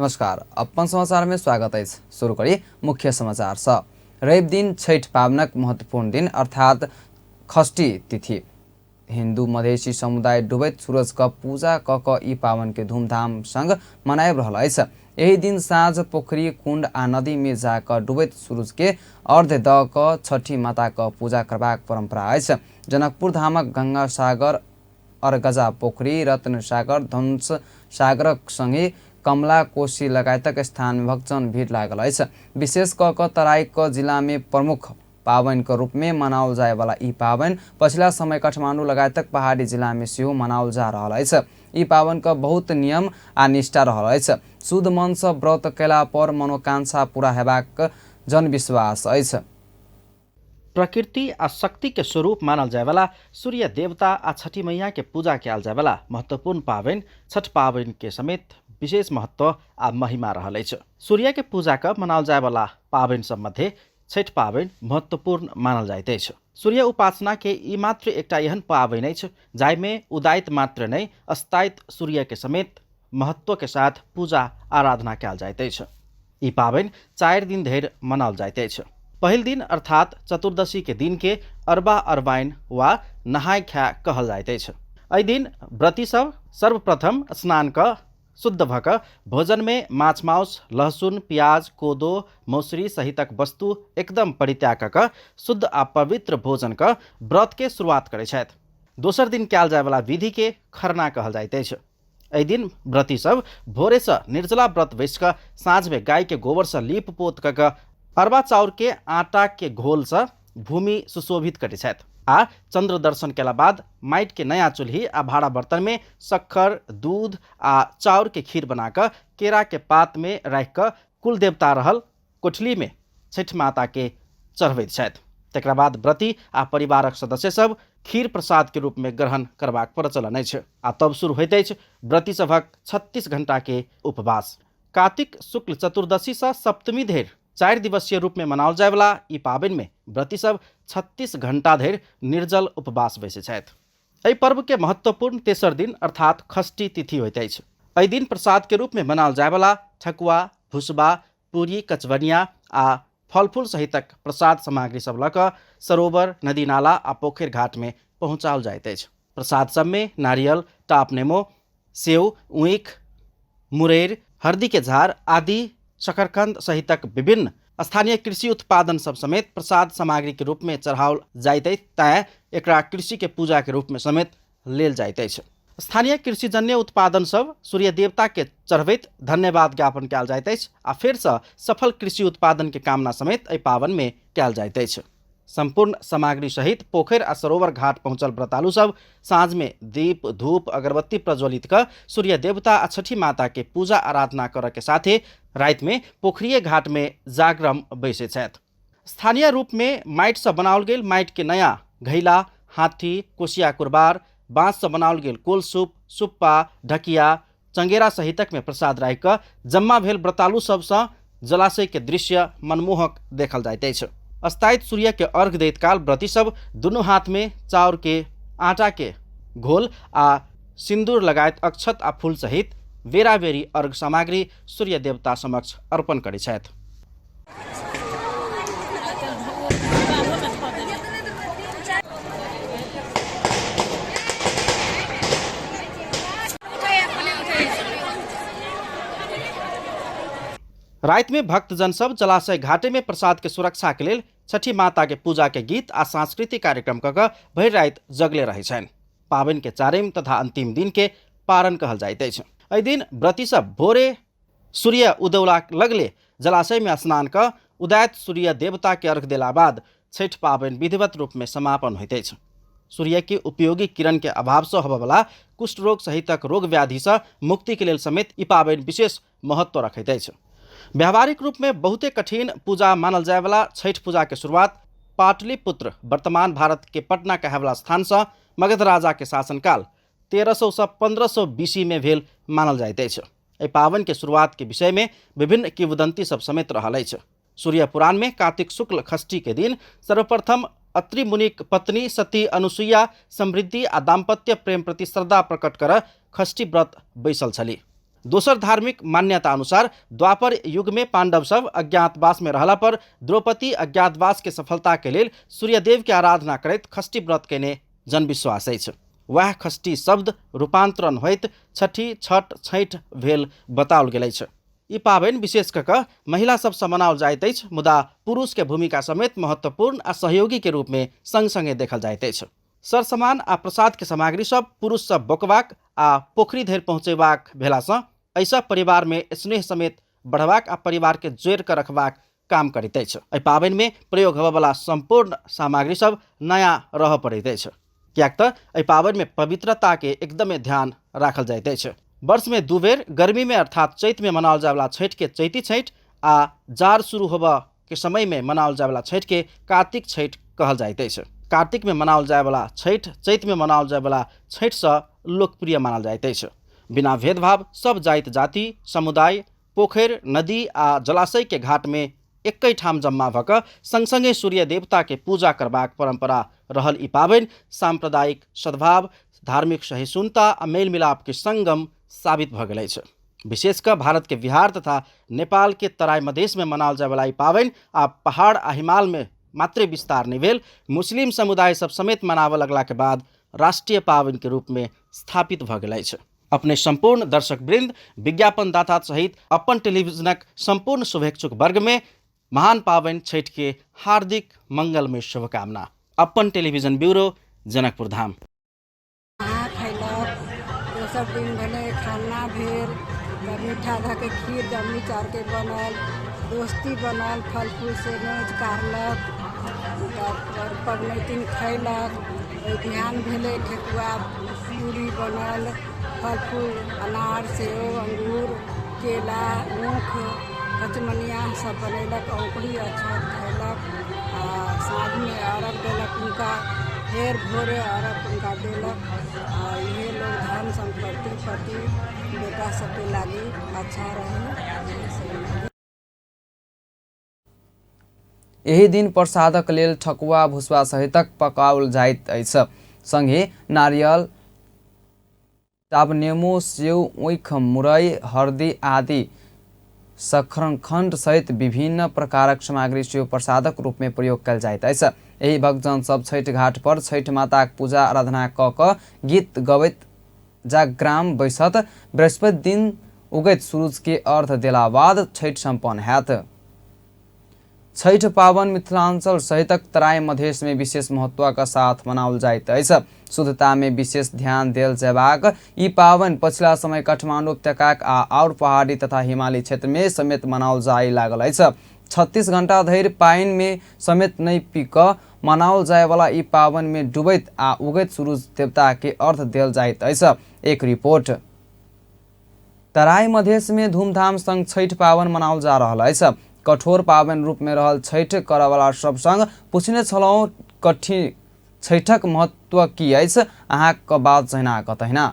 नमस्कार, अपन समाचार में स्वागत अछि। शुरू करी मुख्य समाचार सँ। रवि दिन छठि पावनक महत्वपूर्ण दिन अर्थात षष्ठी तिथि। हिंदू मधेशी समुदाय डूबैत सूरज क पूजा क क ई पावन के धूमधाम संग मनाबि रहल अछि। एहि दिन साँझ पोखरि, कुंड आ नदी में जा क डूबैत सूरज के अर्घ्य द क छठि माता क पूजा करबाक परंपरा अछि। जनकपुर धामक गंगा सागर, अरगजा पोखरि, रत्न सागर, धनुष सागरक संगहि कमला, कोशी लगायतक स्थान में भक्तजन भीड़ लागल अछि। विशेष क क तराई क जिला में प्रमुख पाबनि क रूप में मनाओल जाय वाला ई पाबनि पछिला समय काठमांडू लगायतक पहाड़ी जिला में सेहो मनाओल जा रहल अछि। ई पाबनि क बहुत नियम आ निष्ठा रहल अछि। शुद्ध मन सँ व्रत कयला पर मनोकांक्षा पूरा हेबाक जनविश्वास अछि। प्रकृति आ शक्ति के स्वरूप मानल जायवाला सूर्य देवता आ छठी मैया के पूजा कयल जायवाला महत्वपूर्ण पाबनि छठ पाबनि के समेत विशेष महत्व आ महिमा रहल अछि। सूर्य के पूजा क मनाओल जायवाला पाबनि सब मध्य छठि पाबनि महत्वपूर्ण मानल जाइत अछि। सूर्य उपासना के ई मात्र एकटा एहन पाबनि अछि जाहिमे उदायत मात्र नहि अस्तायत सूर्य के समेत महत्व के साथ पूजा आराधना कयल जाइत अछि। ई पाबनि 4 दिन धरि मनाओल जाइत अछि। पहिल दिन अर्थात चतुर्दशी के दिन के अरबा अरबाइन वा नहाय खाय कहल जाइत अछि। एहि दिन व्रती सब सर्वप्रथम स्नान क शुद्ध भ क भोजन में माछ माउस, लहसुन, प्याज, कोदो, मौसरी सहितक वस्तु एकदम परित्याग क क शुद्ध आ पवित्र भोजन क व्रत के शुरुआत करै छथि। दोसर दिन कयल जायवला विधि के खरना कहल जाइत अछि। एहि दिन व्रती सब भोरे से निर्जला व्रत बैस क साँझ में गाय के गोबर से लीप पोत क क अरबा चाउर के आटा के घोल से भूमि सुशोभित करै छथि आ चंद्र दर्शन केला बाद माटि के नया चूल्ही आ भाड़ा बर्तन में शक्कर, दूध आ चाउर के खीर बना क केरा के पात में राखि क कुल देवता रहल कोठली में छठि माता के चढ़बैत छथि। तकरा बाद व्रती आ परिवारक सदस्य सब खीर प्रसाद के रूप में ग्रहण करबाक प्रचलन अछि आ तब शुरू होइत अछि व्रती सभक 36 घंटा के उपवास। कार्तिक शुक्ल चतुर्दशी से सप्तमी धरि 4 दिवसीय रूप में मनाओल जायवला ई पाबनि में व्रती सब 36 घंटा धरि निर्जल उपवास बैसै छथि। एहि पर्व के महत्वपूर्ण तेसर दिन अर्थात षष्ठी तिथि होइत अछि। एहि दिन प्रसाद के रूप में मनाओल जायवला ठकुआ, भुसबा, पूरी, कचवनिया आ फलफूल सहितक प्रसाद सामग्री सब लऽ कऽ सरोवर, नदी नाला आ पोखरि घाट में पहुँचाओल जाइत अछि। प्रसाद सब में नारियल, टाप नेमो, सेव, ऊख, मुरैर, हरदी के झाड़ आदि शकरकंद सहितक विभिन्न स्थानीय कृषि उत्पादन सब समेत प्रसाद सामग्री के रूप में चढ़ाओल जाइत अछि, तैं एकरा कृषि के पूजा के रूप में समेत लेल जाइत अछि। स्थानीय कृषिजन्य उत्पादन सब सूर्य देवता के चढ़बैत धन्यवाद ज्ञापन कयल जाइत अछि आ फेर से सफल कृषि उत्पादन के कामना समेत एहि पाबनि में कयल जाइत अछि। संपूर्ण सामग्री सहित पोखरि आ सरोवर घाट पहुंचल व्रतालु सब साँझ में दीप, धूप, अगरबत्ती प्रज्वलित क सूर्य देवता आ छठी माता के पूजा आराधना करऽ के साथे राति में पोखरिये घाट में जागरण बैसै छथि। स्थानीय रूप में माटि से बनाओल गेल माटि के नया घैला, हाथी, कोसिया कुरबार, बाँस से बनाओल गेल कोलसूप, सुप्पा, ढकिया, चंगेरा सहितक में प्रसाद राखि कऽ जम्मा भेल व्रतालु सबसँ जलाशय के दृश्य मनमोहक देखल जाइत अछि। अस्तायित सूर्य के अर्घ दैत काल व्रती सब दुनू हाथ में चाउर के आटा के घोल आ सिंदूर लगायत अक्षत आ फूल सहित बेरा-बेरी अर्घ सामग्री सूर्य देवता समक्ष अर्पण करै छथि। राति में भक्तजन सब जलाशय घाटे में प्रसाद के सुरक्षा के लेल छठी माता के पूजा के गीत आ सांस्कृतिक कार्यक्रम क क भरि राति जगले रहै छनि। पाबनि के चारिम तथा अंतिम दिन के पारण कहल जाइत अछि। एहि दिन व्रती सब भोरे सूर्य उदौला लगले जलाशय में स्नान क उदयत सूर्य देवता के अर्घ देला बाद छठि पाबनि विधिवत रूप में समापन होइत अछि। सूर्य के उपयोगी किरण के अभाव से होबयवला कुष्ठ रोग सहितक रोग व्याधि से मुक्ति के लेल समेत ई पाबनि विशेष महत्व रखैत अछि। व्यावहारिक रूप में बहुते कठिन पूजा मानल जायवला छठि पूजा के शुरुआत पाटलिपुत्र वर्तमान भारत के पटना कहेवला स्थान से मगध राजा के शासनकाल 1300 से 1500 बीसी में भेल मानल जाइत अछि। एहि पाबनि के शुरुआत के विषय में विभिन्न किंवदंती सब समेत रहल अछि। सूर्य पुराण में कार्तिक शुक्ल षष्ठी के दिन सर्वप्रथम अत्रि मुनिक पत्नी सती अनुसुईया समृद्धि आ दाम्पत्य प्रेम प्रति श्रद्धा प्रकट कर षष्ठी व्रत बैसल छली। दोसर धार्मिक मान्यता अनुसार द्वापर युग में पांडव सब अज्ञातवास में रहला पर द्रौपदी अज्ञातवास के सफलता के लेल सूर्यदेव के आराधना करैत षष्ठी व्रत केने जनविश्वास अछि। वएह षष्ठी शब्द रूपांतरण होइत छठी, छठ, छैठ भेल बताओल गेल अछि। ई पाबनि विशेष कऽ कऽ महिला सबसँ मनाओल जाइत अछि, मुदा पुरुष के भूमिका समेत महत्वपूर्ण आ सहयोगी के रूप में संग संगे देखल जाइत अछि। सरसामान आ प्रसाद के सामग्री सब पुरुष सब बोकबाक आ पोखरि धरि पहुँचेबाक भेलासँ एहिसँ परिवार में स्नेह समेत बढ़बाक आ परिवार के जोड़ि कऽ रखबाक काम करैत अछि। एहि पाबनि में प्रयोग होबयवला सम्पूर्ण सामग्री सब नया रहऽ पड़ैत अछि, किएक तऽ एहि पाबनि में पवित्रता के एकदमे ध्यान राखल जाइत अछि। वर्ष में 2 बेर गर्मी में अर्थात चैत में मनाओल जायवला छठि के चैती छठि आ जाड़ शुरू होबऽ के समय में मनाओल जायवला छठि के कार्तिक छठि कहल जाइत अछि। कार्तिक में मनाओल जायवला छठि चैत में मनाओल जायवला छठिसँ लोकप्रिय मानल जाइत अछि। बिना भेदभाव सब जाति जाति समुदाय पोखरि, नदी आ जलाशय के घाट में एकै ठाम जम्मा भऽ कऽ संग-संगे सूर्य देवता के पूजा करबाक परंपरा रहल ई पाबनि सांप्रदायिक सद्भाव, धार्मिक सहिष्णुता आ मेल-मिलाप के संगम साबित भऽ गेल अछि। विशेष कऽ भारत के बिहार तथा नेपाल के तराई मधेश में मनाओल जायवला ई पाबनि आब पहाड़ आ हिमाल में मात्रे विस्तार नहि भेल, मुस्लिम समुदाय सब समेत मनाबऽ लगला के बाद राष्ट्रीय पाबनि के रूप में स्थापित भऽ गेल अछि। अपने संपूर्ण दर्शक वृंद, विज्ञापनदाता सहित अपन टेलीविजनक संपूर्ण शुभेच्छुक वर्ग में महान पाबनि छठि के हार्दिक मंगलमय शुभकामना। अपन टेलीविजन ब्यूरो, जनकपुर धाम। नहा खैलक, दोसर दिन भेलै खरना भेल, तब मीठा धऽ के खीर जमनी चाउरके बनल, दोस्ती बनल, फल फूलसँ नोच काढ़लक, तब पबनैतिन खैलक। ओहि बिहान भेलै ठेकुआ पूरी बनल, फल फूल अनार सेब अंगूर केला ऊख कचमनिया सब बनेलक, औंकुरी अक्षत खैलक आ साँझमे अर्घ देलक हुनका, फेर भोरे अर्घ हुनका देलक आ इहे लोग धन सम्पत्ति पति बेटा सबके लागी अच्छा रहे। एहि दिन प्रसादक लेल ठकुआ भुसवा सहितक पकाओल जाइत अछि। संगहि नारियल, टाबनेमो, सेव, ऊख, मुरई, हरदी आदि शकरकंद सहित विभिन्न प्रकारक सामग्री सेहो प्रसादक रूप में प्रयोग कयल जाइत अछि। एहि भक्तजन सब छठि घाट पर छठि माताक पूजा आराधना कऽ कऽ गीत गबैत जागग्राम बैसत। बृहस्पति दिन उगैत सूरज के अर्घ देला बाद छठि संपन्न हैत। छठि पाबनि मिथिलांचल सहितक तराई मधेश में विशेष महत्वक साथ मनाओल जाइत अछि। शुद्धता में विशेष ध्यान देल जेबाक ई पाबनि पछिला समय काठमांडू उपत्यकाक आ आओर पहाड़ी तथा हिमालय क्षेत्र में समेत मनाओल जाय लागल अछि। 36 घंटा धरि पानि में समेत नहि पी कऽ मनाओल जायवला ई पाबनि में डूबैत आ उगैत सूरज देवता के अर्घ देल जाइत अछि। एक रिपोर्ट। तराई मधेश में धूमधाम संग छठि पाबनि मनाओल जा रहल अछि। कठोर पाबनि रूप में रहल छठि करऽवला सब संग पूछने छलहुँ कठिन छठिक महत्व की अछि, अहाँक बात जहिना कऽ तहिना।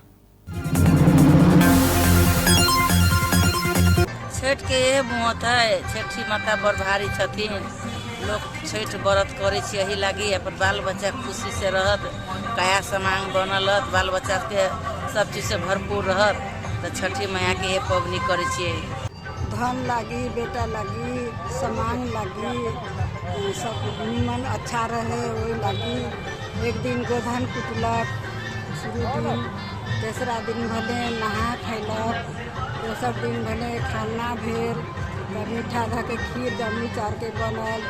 छठि के इहे महत्व है, छठि माता बड़ भारी छथिन। लोक छठि व्रत करै छै एहि लागी अपन बाल बच्चा खुशी से रहत, काया समांग बनल रहत, बाल बच्चा के सब चीज से भरपूर रहत, तऽ छठि मैया के इहे पबनी करै छियै। धन लागी, बेटा लागी, सामान लागी, सब निमन अच्छा रहे ओहि लागी। एक दिन गोधन कुटलक शुरू दिन, तेसरा दिन भेलै नहा खैलक, दोसर दिन भेलै खरना भेल, तब मीठा धऽ के खीर जमनी चाउरके बनल,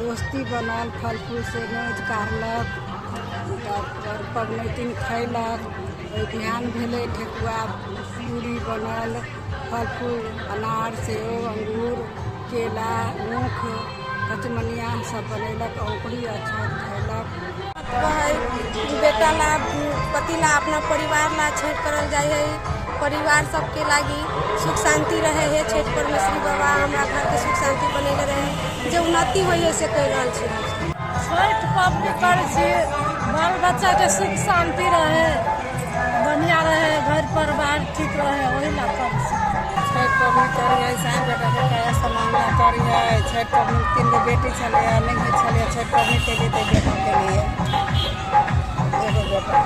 दोस्ती बनल, फल फूलसँ नोच काढ़लक, तब पबनैतिन खैलक। ओहि बिहान भेलै ठेकुआ पूरी बनल, फल फूल अनार सेब अंगूर केला ऊख कचमनिया सब बनेलक, औंकुरी अक्षत खैलक। बेटा ला, पति ला, अपना परिवार ला छठि करल जाइ है। परिवार सबके लागी सुख शांति रहे है। छठि परमेश्वरी बाबा हमरा घरके सुख शांति बनेले रहे, जे उन्नति होइ है से कहि रहल छी। छठि पबनी करै छी, बाल बच्चाके सुख शांति रहे, बढ़िया रहे, घर परिवार ठीक रहे, ओहि ला करै छी। छठि पबनी करियै, साँझ बेटाके काया सामान ला करियै। छठि पबनी 3 गो बेटी छलैए, नहि होइ छलैए। छठि पबनी केलियै तऽ बेटा केलियै, एगो बेटा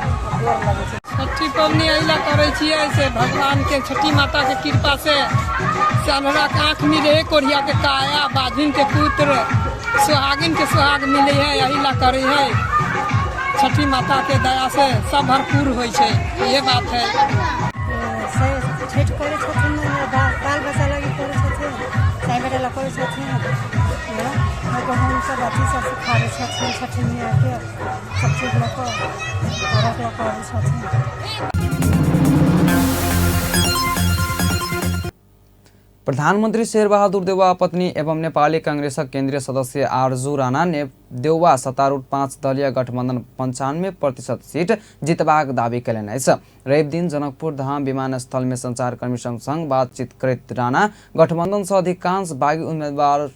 गोर लगै छै। छठि पबनी एहि लए करै छियै से भगवानके छठी माताके कृपासँ से अन्हराके आँखि मिलै है, कोढ़ियाके काया, बाझिनके पुत्र, सोहागिनके सोहाग मिलै है, एहि ला करै है। छठी माताके दयासँ सब भरपूर होइ छै, इहे बात है। से छठि करै छथिन, बाल बच्चा लागी करै छथिन, साई बेटा ला करै छथिन, गहूँम सब अथी सब सुखाबै छथिन छठी मैयाके, सब चीज लऽ कऽ अर्घ लऽ कऽ अबै छथिन। प्रधानमन्त्री शेरबहादुर देउवा पत्नी एवं नेपाली कांग्रेसक केन्द्रीय सदस्य आरजू राणा ने देउवा सत्तारूढ़ 5 दलीय गठबन्धन 95% सीट जितबाक दावी कयलनि अछि। रवि दिन जनकपुर धाम विमानस्थलमे सञ्चारकर्मी संग बातचीत करैत राणा गठबन्धनसँ अधिकांश बागी उम्मेदवार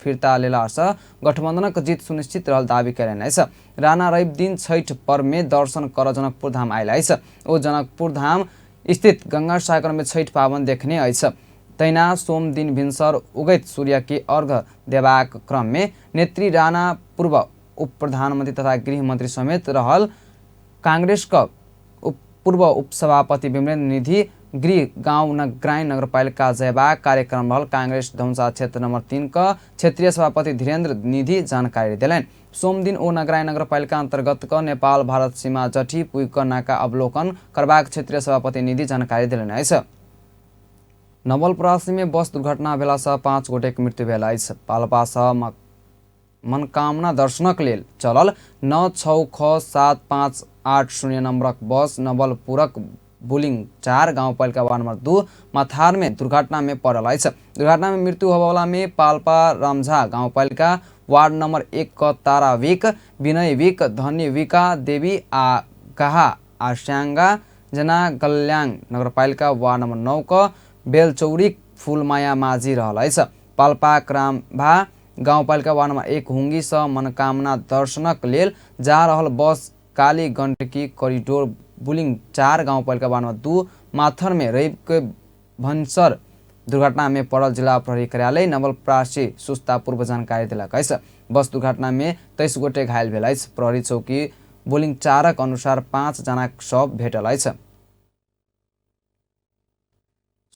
फिर्ता लेलासँ गठबन्धनक जीत सुनिश्चित रहल दावी कयलनि अछि। राणा रवि दिन छठि पर्वमे दर्शन कर जनकपुर धाम आयल अछि। ओ जनकपुर धाम स्थित गंगा सागरमे छठि पाबनि देखने अछि। तहिना सोम दिन भिनसर उगैत सूर्य के अर्घ देबाक क्रममे नेत्री राणा पूर्व उप प्रधानमन्त्री तथा गृहमन्त्री समेत रहल कांग्रेसक पूर्व उपसभापति विमलेन्द्र निधि गृह गाउँ नगराइन नगरपालिका जयबाक कार्यक्रम रहल कांग्रेस धनुषा क्षेत्र नम्बर 3 क क्षेत्रीय सभापति धीरेन्द्र निधि जानकारी देलनि। सोमदिन ओ नगराइन नगरपालिका अन्तर्गत क नेपाल भारत सीमा जठी पुग नाका अवलोकन करबाक क्षेत्रीय सभापति निधि जानकारी देलनि अछि। नवलपरासीमे बस दुर्घटना भेलासँ 5 गोटेक मृत्यु भेल अछि। पाल्पासँ मनकामना दर्शनक लेल चलल 9 6 ख 7 5 8 0 नम्बरक बस नवलपुरक बुलिङ 4 गाउँपालिका वार्ड नम्बर 2 मथारमे दुर्घटनामे पड़ल अछि। दुर्घटनामे मृत्यु होबयवलामे पाल्पा रामझा गाउँपालिका वार्ड नम्बर 1 क तारा विक, विनय विक, धनी विका देवी आ गाहा आ स्याङ्गा जना गल्याङ नगरपालिका वार्ड नम्बर 9 क बेलचौरीक फुलमाया माझी रहल अछि। पाल्पाक रामभा गाउँपालिका वार्ड नम्बर 1 हुङ्गीसँ मनकामना दर्शनक लेल जा रहल बस काली गण्डकी करिडोर बुलिङ 4 गाउँपालिका वार्ड नम्बर 2 माथरमे रविके भन्सर दुर्घटनामे पड़ल जिला प्रहरी कार्यालय नवलपरासी सुस्ता पूर्व जानकारी देलक अछि। बस दुर्घटनामे 23 गोटे घायल भेल अछि। प्रहरी चौकी बुलिङ 4 अनुसार 5 जनाक शव भेटल अछि।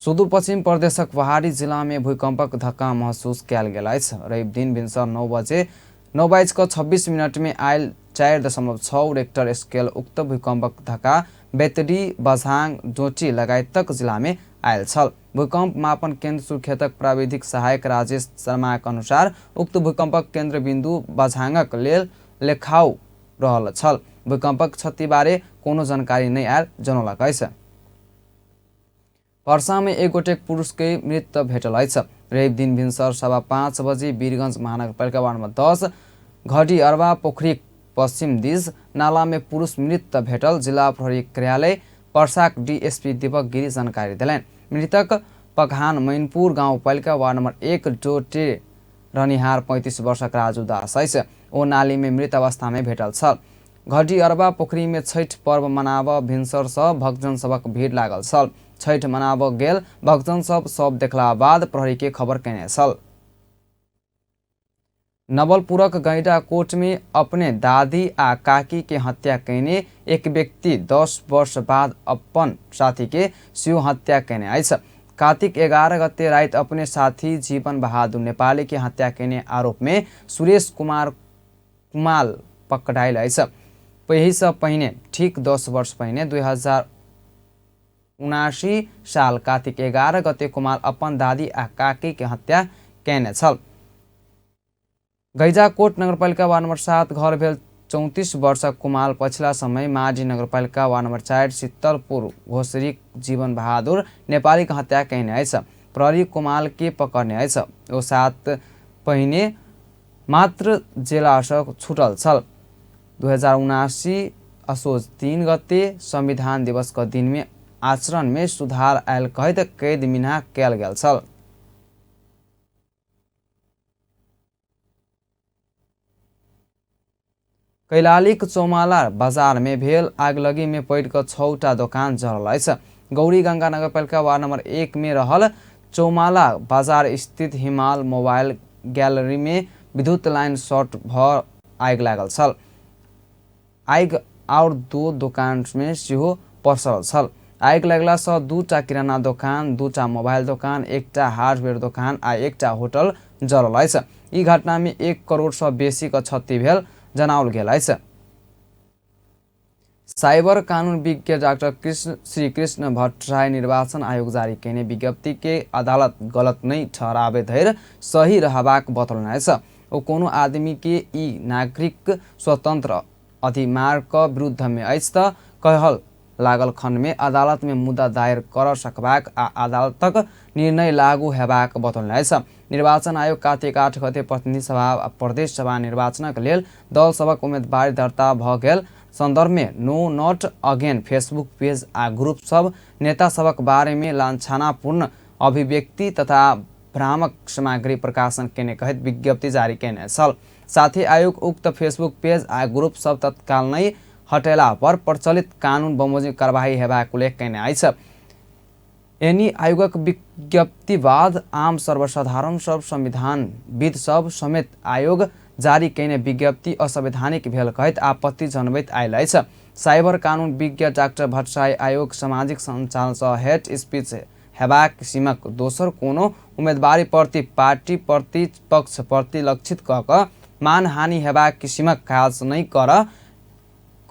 सुदूरपश्चिम प्रदेशक पहाडी जिल्लामे भूकम्पक धक्का महसुस कयल गेल अछि। रवि दिन भिनसर 9:26 आयल 4.6 रेक्टर स्केल उक्त भूकम्पक धक्का बैतडी, बझाङ, डोटी लगायतक जिल्लामे आयल छल। भूकम्प मापन केन्द्र सुर्खेतक प्राविधिक सहायक राजेश शर्माक अनुसार उक्त भूकम्पक केन्द्र बिन्दु बझाङक लेल लेखाउ रहल छल। भूकम्पक क्षतिबारे कोनो जानकारी नहि आयल जनौलक अछि। पर्सामे एक गोटे पुरुषके मृत भेटल अछि। रवि दिन भिनसर 5:15 बजे वीरगञ्ज महानगरपालिका वार्ड नम्बर 10 घडी अरबा पोखरीक पश्चिम दिस नालामे पुरुष मृत भेटल जिल्ला प्रहरी कार्यालय पर्साक डीएसपी दीपक गिरी जानकारी देलनि। मृतक पकहान मैनपुर गाउँपालिका वार्ड नम्बर 1 डोटे रहनिहार 35 वर्षक राजु दास अछि। ओ नालीमे मृत अवस्थामे भेटल छल। घडी अरबा पोखरीमे छठि पर्व मनाब भिनसरसँ भक्तजन सभक भीड़ लागल छल। छठि मनाब गेल भक्तजन सब शव देखला बाद प्रहरी के खबर कयने छल। नवलपुरक गैंडा कोटमे अपने दादी आ काकी के हत्या कयने एक व्यक्ति 10 वर्ष बाद अपन साथी के सेहो हत्या कयने अछि। कार्तिक 11 गते राति अपने साथी जीवन बहादुर नेपाली के हत्या कयने आरोपमे सुरेश कुमार कुमाल पकड़ायल अछि। एहिसँ पहिने ठीक 10 वर्ष पहिने 2079 साल कार्तिक 11 गते कुमार अपन दादी आ काकी के हत्या कयने छल। गैजाकोट नगरपालिका वार्ड नम्बर 7 घर भेल 34 वर्षक कुमाल पछिला समय माझी नगरपालिका वार्ड नम्बर 4 शीतलपुर घोसरीक जीवन बहादुर नेपालीके हत्या कयने अछि। प्रहरी कुमाल के पकड़ने अछि। ओ 7 पहिने मात्र जेलासँ छुटल छल। 2079 असोज 3 गते संविधान दिवसक दिनमे आचरणमे सुधार आयल कहैत कैद मिन्हा कयल गेल छल। कैलालीक चौमाला बजारमे भेल आगलगीमे पड़ि कऽ 6टा दोकान जरल अछि। गौरी गंगा नगरपालिका वार्ड नम्बर 1 में रहल चौमाला बाजार स्थित हिमाल मोबाइल गैलरीमे विद्युत लाइन शॉर्ट भऽ आगि लागल छल। आगि आओर 2 दोकानमे सेहो पसरल छल। आगि लगला सँ 2टा किराना दोकान, 2टा मोबाइल दोकान, 1टा हार्डवेयर दोकान आ 1टा होटल जरल अछि। ई घटना में 1 करोड़ सँ बेसी क क्षति भेल जनाओल गेल अछि। साइबर कानून विज्ञ डाक्टर श्री कृष्ण भट्टराई निर्वाचन आयोग जारी केने विज्ञप्ति के अदालत गलत नहीं ठहराबे धरि सही रहबाक बतौलनि अछि। ओ कोनो आदमी के ई नागरिक स्वतंत्र अधिमार्ग विरुद्ध में अछि त कहल लागल खंड में अदालत में मुद्दा दायर कर सकबाक आ अदालतक निर्णय लागू हेबाक बतौलनि अछि। निर्वाचन आयोग कार्तिक 8 गते प्रतिनिधि सभा आ प्रदेश सभा निर्वाचनक लेल दल सभक उम्मीदवारी दर्ता भ गेल संदर्भ में no not again Facebook page आ ग्रुप सब नेता सभक बारे में लांछनापूर्ण अभिव्यक्ति तथा भ्रामक सामग्री प्रकाशन केने कहैत विज्ञप्ति जारी केने छल। साथ ही आयोग उक्त फेसबुक पेज आ ग्रुप सब तत्काल नै हटेला पर प्रचलित कानून बमोजिम कार्यवाही हेबाक उल्लेख केने अछि। एनी आयोगक विज्ञप्ति बाद आम सर्वसाधारण सब संविधान विद सब समेत आयोग जारी केने विज्ञप्ति असंवैधानिक भेल कहैत आपत्ति जनबैत आयल अछि। साइबर कानून विज्ञ डाक्टर भट्टराई आयोग सामाजिक सञ्जाल सँ हेट स्पीच हेबाक किसिमक दोसर कोनो उम्मेदवारी प्रति पार्टी प्रति पक्ष प्रति लक्षित क क मानहानि हेबाक किसिमक काज नै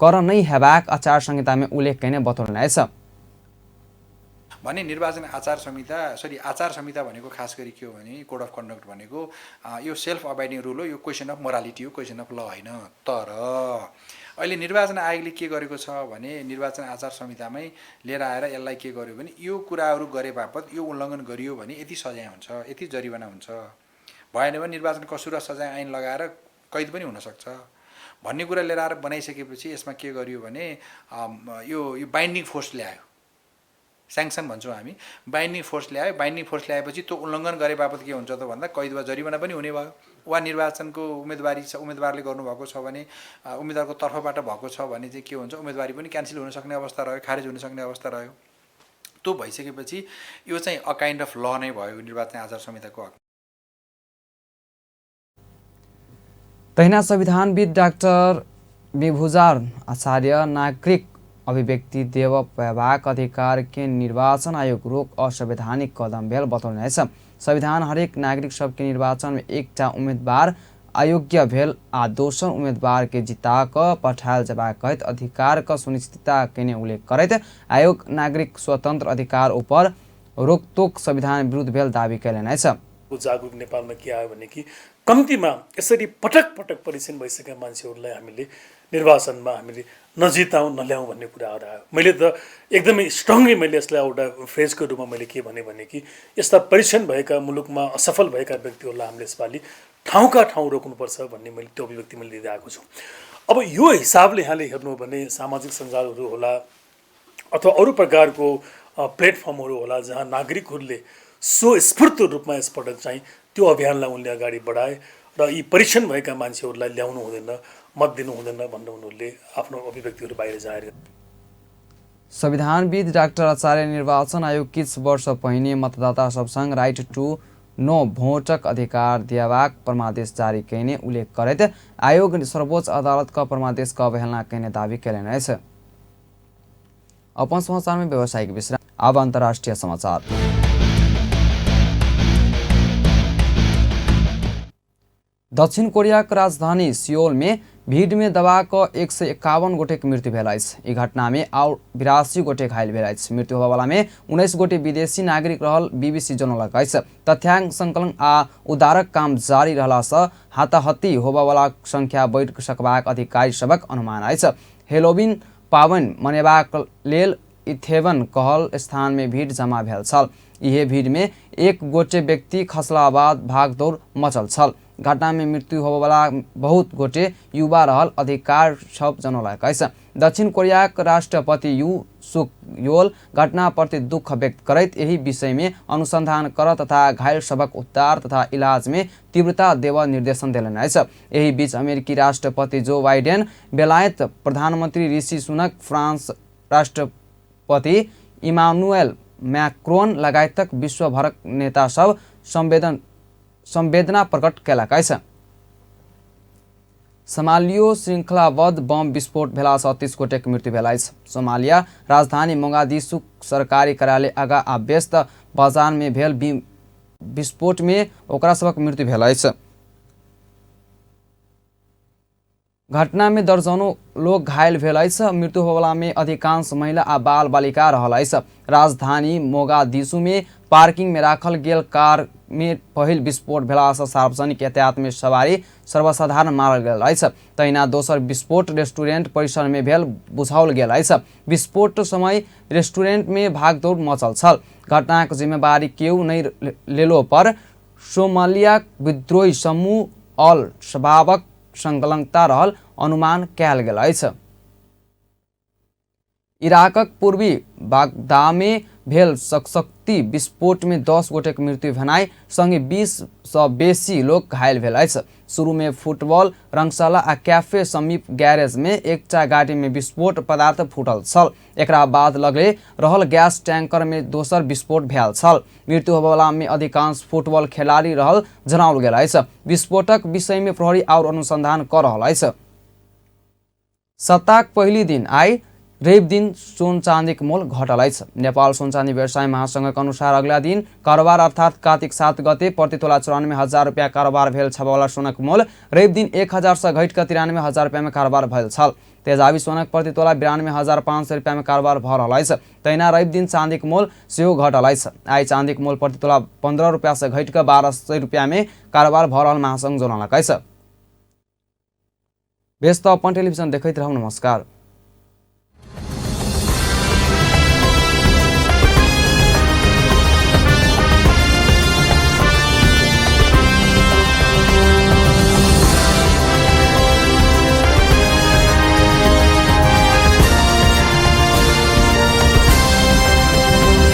कर नै हेबाक आचार संहिता में उल्लेख केने बतौलनि अछि। भने निर्वाचन आचार संहिता आचार संहिता भनेको खास गरी के हो भने कोड अफ कन्डक्ट भनेको यो सेल्फ अबाइडिङ रुल हो, यो क्वेसन अफ मोरालिटी हो, क्वेसन अफ ल होइन। तर अहिले निर्वाचन आयोगले के गरेको छ भने निर्वाचन आचार संहितामै लिएर आएर यसलाई के गर्यो भने यो कुराहरू गरे बापत यो उल्लङ्घन गरियो भने यति सजाय हुन्छ, यति जरिवाना हुन्छ, भएन भने निर्वाचन कसुर सजाय ऐन लगाएर कैद पनि हुनसक्छ भन्ने कुरा लिएर आएर बनाइसकेपछि यसमा के गरियो भने यो यो बाइन्डिङ फोर्स ल्यायो, स्याङ्सन भन्छौँ हामी, बाइन्डिङ फोर्स ल्यायो। बाइन्डिङ फोर्स ल्याएपछि त्यो उल्लङ्घन गरे बापत के हुन्छ त भन्दा कैद वा जरिवाना पनि हुने भयो, वा निर्वाचनको उम्मेदवारी छ उम्मेदवारले गर्नुभएको छ भने उम्मेदवारको तर्फबाट भएको छ भने चाहिँ के हुन्छ, उम्मेदवारी पनि क्यान्सल हुन सक्ने अवस्था रह्यो, खारेज हुन सक्ने अवस्था रह्यो। त्यो भइसकेपछि यो चाहिँ अ काइन्ड अफ ल नै भयो निर्वाचन आचार संहिताको हक। तहिना संविधानविद डाक्टर विभुजार आचार्य नागरिक अभिव्यक्ति देव पेबाक अधिकार के निर्वाचन आयोग रोक असंवैधानिक कदम भेल बतौलनि अछि। संविधान हरेक नागरिक सबके निर्वाचन में एकटा उम्मीदवार अयोग्य भेल आ दोसर उम्मीदवार के जिता क पठायल जेबाक कहैत अधिकार क सुनिश्चितता केने उल्लेख करैत आयोग नागरिक स्वतंत्र अधिकार उपर रोकटोक संविधान विरुद्ध भेल दावी कयलनि अछि। जागरुक नेपालमा के आयो भने कि कम्तीमा यसरी पटक पटक परीक्षण भइसकेका मान्छेहरूलाई हामीले निर्वाचनमा हामीले नजिताउँ नल्याउँ भन्ने कुराहरू आयो। मैले त एकदमै स्ट्रङली मैले यसलाई एउटा फ्रेजको रूपमा मैले के भने भने कि यस्ता परीक्षण भएका मुलुकमा असफल भएका व्यक्तिहरूलाई हामीले यसपालि ठाउँका ठाउँ रोक्नुपर्छ भन्ने मैले त्यो अभिव्यक्ति मैले दिँदै आएको छु। अब यो हिसाबले यहाँले हेर्नु हो भने सामाजिक सञ्जालहरू होला अथवा अरू प्रकारको प्लेटफर्महरू होला जहाँ नागरिकहरूले स्वस्फूर्त रूपमा यसपटक चाहिँ त्यो अभियानलाई उनले अगाडि बढाए र यी परीक्षण भएका मान्छेहरूलाई ल्याउनु हुँदैन, मत दिनु हुँदैन भनेर उनीहरूले आफ्नो अभिव्यक्तिहरू बाहिर जाहेर। संविधानविद डाक्टर आचार्य निर्वाचन आयोग किछ वर्ष पहिने मतदाता सबसँग राइट टु नो भोटक अधिकार दियाबाक परमादेश जारी कयने उल्लेख करैत आयोग सर्वोच्च अदालतक परमादेशक अवहेलना कयने दावी कयलनि अछि। अपन समाचार में व्यावसायिक विश्राम। अब अंतर्राष्ट्रीय समाचार। दक्षिण कोरियाक राजधानी सियोल में भीड़ में दबा क 151 गोटे के मृत्यु भेल अछि। ई घटना में और 82 गोटे घायल भेल अछि। मृत्यु होबयवला में 19 गोटे विदेशी नागरिक रहल बीबीसी जनौलक अछि। तथ्यांक संकलन आ उद्धारक काम जारी रहला सँ हाताहाती होबयवला संख्या बढ़ि सकबाक अधिकारी सभक अनुमान अछि। हेलोविन पाबनि मनेबाक लेल इथेवन कहल स्थान में भीड़ जमा भेल छल। इहे भीड़ में एक गोटे व्यक्ति खसला बाद भागदौड़ मचल छल। घटना में मृत्यु होबयवला बहुत गोटे युवा रहल अधिकार सब जनौलक अछि। दक्षिण कोरियाक राष्ट्रपति you सुक योल घटना प्रति दुख व्यक्त करैत एहि विषय में अनुसंधान कर तथा घायल सभक उपचार तथा इलाज में तीव्रता देव निर्देशन देलनि अछि। एहि बीच अमेरिकी राष्ट्रपति जो बाइडेन बेलायत प्रधानमंत्री ऋषि सुनक, फ्रांस राष्ट्रपति इमानुएल मैक्रोन लगायतक विश्वभरक नेता सब संवेदना प्रकट कयलक अछि। सोमालियो श्रृंखलाबद्ध बम विस्फोट भेलासँ 30 गोटेक मृत्यु भेल अछि। सोमालिया राजधानी मोगादिशु सरकारी कार्यालय आगा आ व्यस्त बाजारमे भेल विस्फोटमे ओकरा सभक मृत्यु भेल अछि। घटनामे दर्जनों लोग घायल भेल अछि। मृत्यु होबलामे अधिकांश महिला आ बाल बालिका रहल अछि। राजधानी मोगादिशुमे पार्किंगमे राखल गेल कारमे पहिल विस्फोट भेलासँ सार्वजनिक यातायातमे सवारी सर्वसाधारण मारल गेल अछि। तहिना दोसर विस्फोट रेस्टुरेंट परिसरमे भेल बुझाओल गेल अछि। विस्फोट समय रेस्टुरेंटमे भागदौड़ मचल छल। घटनाक जिम्मेवारी केओ नहि लेलो पर सोमालियाक विद्रोही समूह अल शबाबक संलग्नता रहल अनुमान कयल गेल अछि। इराकक पूर्वी बागदादमे भेल शक्ति विस्फोटमे 10 गोटेक मृत्यु भेनाइ संगे 20 सँ बेसी लोक घायल भेल अछि। शुरूमे फुटबॉल रंगशाला आ कैफे समीप गैरेजमे एकटा गाड़ीमे विस्फोट पदार्थ फूटल छल। एकरा बाद लगले रहल गैस टैंकरमे दोसर विस्फोट भेल छल। मृत्यु होबयवलामे अधिकांश फुटबॉल खेलाड़ी रहल जनाओल गेल अछि। विस्फोटक विषयमे प्रहरी आओर अनुसंधान कऽ रहल अछि। सप्ताहक पहिल दिन आइ रवि दिन सोन चाँदीक मोल घटल अछि। नेपाल सोन चाँदी व्यवसाय महासंघक अनुसार अगिला दिन कारोबार अर्थात कार्तिक 7 गते प्रति तोला 94,000 रुपैआ कारोबार भेल छाबावला सोनक मोल रवि दिन 1,000 सँ घटि कऽ 93,000 रुपैआमे कारोबार भेल छल। तेजाबी सोनक प्रति तोला 92,500 रुपैआमे कारोबार भऽ रहल अछि। तहिना रवि दिन चाँदीक मोल सेहो घटल अछि। आइ चाँदीक मोल प्रति तोला 15 रुपैआसँ घटि कऽ 1,200 रुपैआमे कारोबार भऽ रहल महासंघ जनौलक अछि। बेस, तऽ अपन टेलिभिजन देखैत रहू। नमस्कार।